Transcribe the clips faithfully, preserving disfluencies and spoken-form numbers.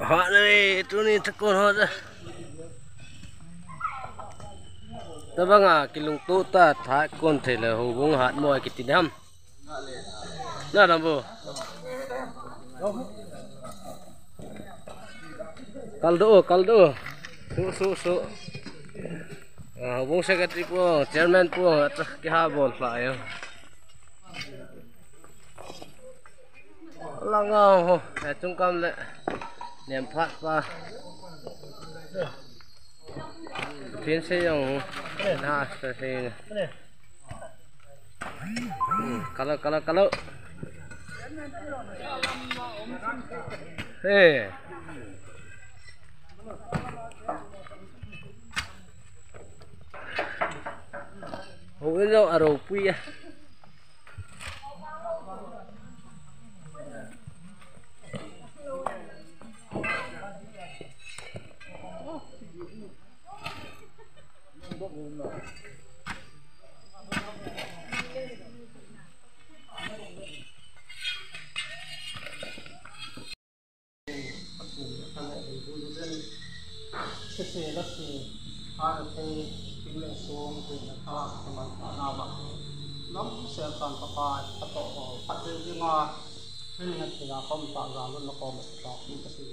Hot le, tuni thakon hot. Tabanga kilungto ta, thakon thei le houbung hat mo kiti ham. Na dam bo. Kal do, kal do. Su, su, su. Ah, houbung secretary po, chairman po, ata kiha bol pha yo. Langa ho, eh, chungkam le. Nem phat pa. Thin se jong. Na, sa se. Kalo, kalo, kalo. Hey. Hou in lo a ropui a. Sese la se, ha la thei, pin le song, pin le tha, ka man ta na ba. Lam se kan pa pa, pa to, pa de de ma, pin le thei a kom ta ga lun na kom ta, pin ka se.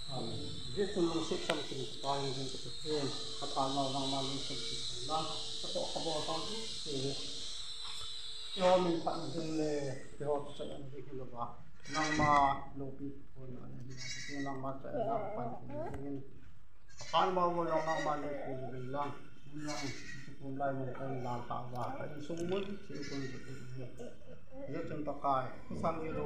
Amen. Jesu lungset sam kin pa in jin ka se, ka ta na na ma lungset kin na, ka to ka bo ta se. Keiho min phat ding le, keiho chaina ding hi lou va. Nangma loupi pon na hi na, nangma chaina pan ding. Pan ma wo jong nangma loupi ding lang. Nang kum lai mun kan lang ta va. Kan sung mun, si kun si kun. Ye chun ta kai. Sang ye lo.